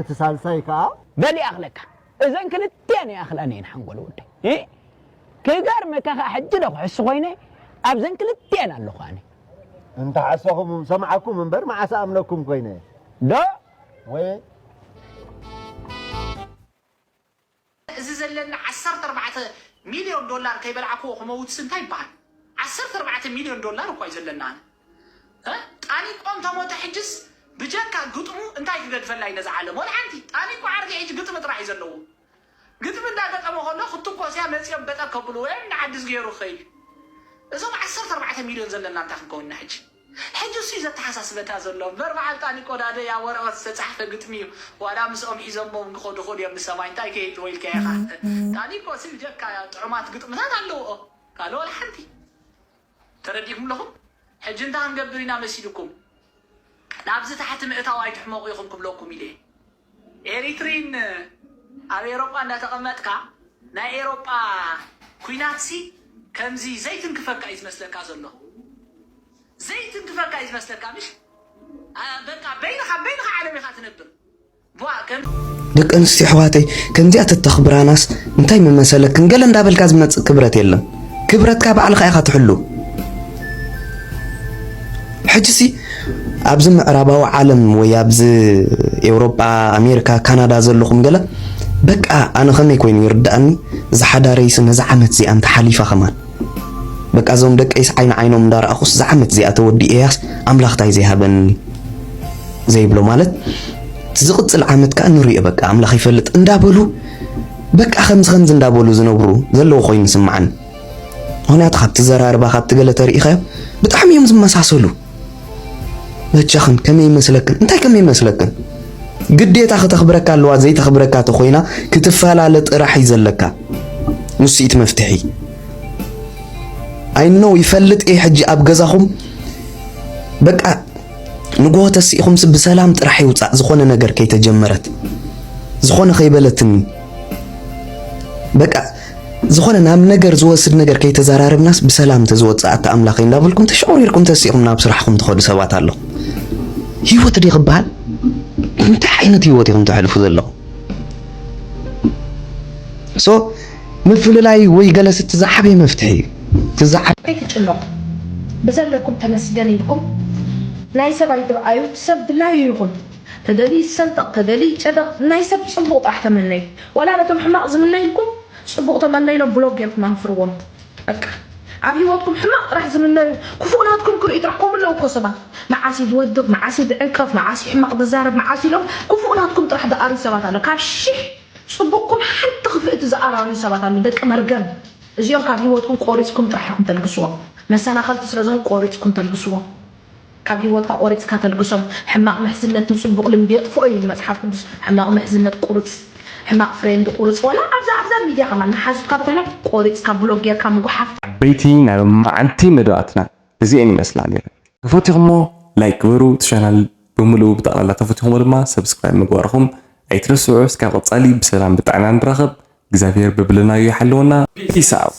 እቲ ሳልሳይ ከኣ በል ይኣኽለካ እዘን ክልቲኣን ይኣኽላኒ እየን ሓንጎል ወደይ እ ክገርመካ ከኣ ሕጂ ዶ ክሕሱ ኮይነ ኣብዘን ክልቲኣን ኣለኹ ኣነ እንተ ሓሰኹም ሰምዓኩም እምበር መዓስ ኣምነኩም ኮይነ ዶ ወይ እዚ ዘለና ዓሰርተ ኣርባዕተ ሚልዮን ዶላር ከይበላዕክዎ ክመውትስ እንታይ ይበሃል? ዓሰርተ ኣርባዕተ ሚልዮን ዶላር እኳ እዩ ዘለና ኣነ። እ? ጣኒቆ እንተሞተ ሕጅስ ብጀካ ግጥሙ እንታይ ክገድፈላ እዩ ነዛ ዓለም? ወላ ሓንቲ። ጣኒቆ ዓርከይ ሕጂ ግጥሚ ጥራሕ እዩ ዘለዎ። ግጥሚ እንዳገጠመ ከሎ ክትኮስ እያ መፂኦም በጠ ከብሉ ወይም ንዓዲ ዝገይሩ ክኸይድ እዩ። እዞም ዓሰርተ ኣርባዕተ ሚልዮን ዘለና እንታይ ክንከውን ኢና ሕጂ? ሕጂ እሱ እዩ ዘተሓሳስበካ ዘሎ እምበር በዓል ጣኒቆ ዳደ ያ ወረቐት ዝተፃሕፈ ግጥሚ እዩ ዋላ ምስኦም ሒዞሞም ክኸዱ ይኽእሉ እዮም ንሰማይ እንታይ ከይድልዎ ኢልካ ኢኻ ጣኒቆ ሲ ብጀካ ጥዑማት ግጥምታት ኣለውኦ ካልእ ዋላ ሓንቲ ተረዲእኩም ኣለኹም ሕጂ እንታይ ክንገብር ኢና መሲልኩም ናብዚ ታሕቲ ምእታው ኣይትሕመቑ ኢኹም ክብለኩም ኢለ እየ ኤሪትሪን ኣብ ኤሮጳ እንዳተቐመጥካ ናይ ኤሮጳ ኩናትሲ ከምዚ ዘይትንክፈካ እዩ ዝመስለካ ዘሎ ዘይትንክፈካ እዩ ዝመስለካ ምሽ በቃ በይንኻ በይንኻ ዓለም ኢኻ ትነብር ቧ ከም ደቂ ኣንስትዮ ኣሕዋተይ ከምዚኣ ተተኽብራናስ እንታይ ምመሰለክን ገለ እንዳበልካ ዝመፅእ ክብረት የለን ክብረትካ ባዕልኻ ኢኻ ትሕሉ ሕጂሲ ኣብዚ ምዕራባዊ ዓለም ወይ ኣብዚ ኤውሮጳ ኣሜሪካ ካናዳ ዘለኹም ገለ በቃ ኣነ ከመይ ኮይኑ ይርድኣኒ እዛ ሓዳረይሲ ነዛ ዓመት እዚኣ እንተ ሓሊፋ ከማን በቃ እዞም ደቀይስ ዓይኒ ዓይኖም እንዳረኣኹስ እዛ ዓመት እዚኣ ተወዲኤያስ ኣምላኽ ታይ ዘይሃበኒ ዘይብሎ ማለት ዝቕፅል ዓመት ከዓ ንሪኦ በቃ ኣምላኽ ይፈልጥ እንዳበሉ በቃ ከምዚ ከምዚ እንዳበሉ ዝነብሩ ዘለዉ ኮይኑ ይስምዓኒ። ምኽንያቱ ካብቲ ዘራርባ ካብቲ ገለ ተሪኢኻዮ ብጣዕሚ እዮም ዝመሳሰሉ። በጃኽን ከመይ ይመስለክን? እንታይ ከመይ ይመስለክን? ግዴታ ክተኽብረካ ኣለዋ፣ ዘይተኽብረካ ተኾይና ክትፈላለ ጥራሕ እዩ ዘለካ። ንሱ እቲ መፍትሒ። I know ይፈልጥ እየ ሕጂ ኣብ ገዛኹም በቃ ንጎሆ ተሲኢኹምስ ብሰላም ጥራሕ ይውጻእ፣ ዝኾነ ነገር ከይተጀመረት፣ ዝኾነ ከይበለትኒ፣ በቃ ዝኾነ ናብ ነገር ዝወስድ ነገር ከይተዘራረብናስ ብሰላም ተዝወጽእ ኣታ ኣምላኸይ እንዳበልኩም ተሸቑሪርኩም ተሲኢኹም ናብ ስራሕኹም ትኸዱ ሰባት ኣለኹም። ህይወት ድዩ ክበሃል? እንታይ ዓይነት ህይወት ኢኹም ተሕልፉ ዘለኹም? So ምፍልላይ ወይ ገለስ እቲ ዝዓበየ መፍትሒ እዩ። እቲ ዝዓበየ ኣይትጭነቑ። ብዘለኩም ተመስገን ኢልኩም ናይ ሰብ ኣይትርኣዩ። ሰብ ድላዩ ይኹን፣ ተደልዩ ይሰንጠቕ፣ ተደልዩ ይጨደቕ፣ ናይ ሰብ ጽቡቕ ጥራሕ ተመነዩ። ዋላ ነቶም ሕማቕ ዝምነዩልኩም ጽቡቕ ተመነይሎም ብሎክ ጌርኩም ኣንፍርዎም። በቃ ኣብ ህይወትኩም ሕማቕ ጥራሕ ዝምነዩ፣ ክፉእ ናትኩም ክርእዩ ጥራሕ፣ ከምኡ ኣለዉ እኮ ሰባት። መዓስ እዩ ዝወድቕ፣ መዓስ እዩ ዝዕንቀፍ፣ መዓስ እዩ ሕማቕ ዝዛረብ፣ መዓስ ኢሎም ክፉእ ናትኩም ጥራሕ ዝኣርዩ ሰባት ኣለዉ። ካብ ሽሕ ጽቡቕኩም ሓንቲ ክፍእቲ ዝኣራርዩ ሰባት ኣለዉ። ደቂ መርገም። እዚኦም ካብ ህይወትኩም ቆሪጽኩም ጥራሕ ኢኹም ተልግስዎም። መሰናኸልቲ ስለ ዝኾኑ ቆሪጽኩም ተልግስዎም። ካብ ህይወትካ ቆሪጽካ ተልግሶም። ሕማቕ ምሕዝነት ንጽቡቕ ልምዲ የጥፍኦ እዩ መጽሓፍ ቅዱስ። ሕማቕ ምሕዝነት ቁርጽ፣ ሕማቕ ፍሬንድ ቁርጽ። ዋላ ኣብዛ ኣብዛ ሚድያ ከማን ንሓዙትካ ተኾይና ቆሪጽካ ብሎክ ጌርካ ምጉሓፍ። ዓበይቲ ናይ ሎማዓንቲ መደባትና እዚኤን ይመስላ ነይረን። ተፈቲኹሞ ላይክ ግበሩ፣ እቲ ቻናል ብምልኡ ብጠቕላላ ተፈቲኹሞ ድማ ሰብስክራይብ ምግባርኹም ኣይትረስዑ። እስካብ ቀጻሊ ብሰላም ብጥዕና ንራኸብ። እግዚኣብሔር ብብልናዩ ይሓልወና። ፒስ ኣውት።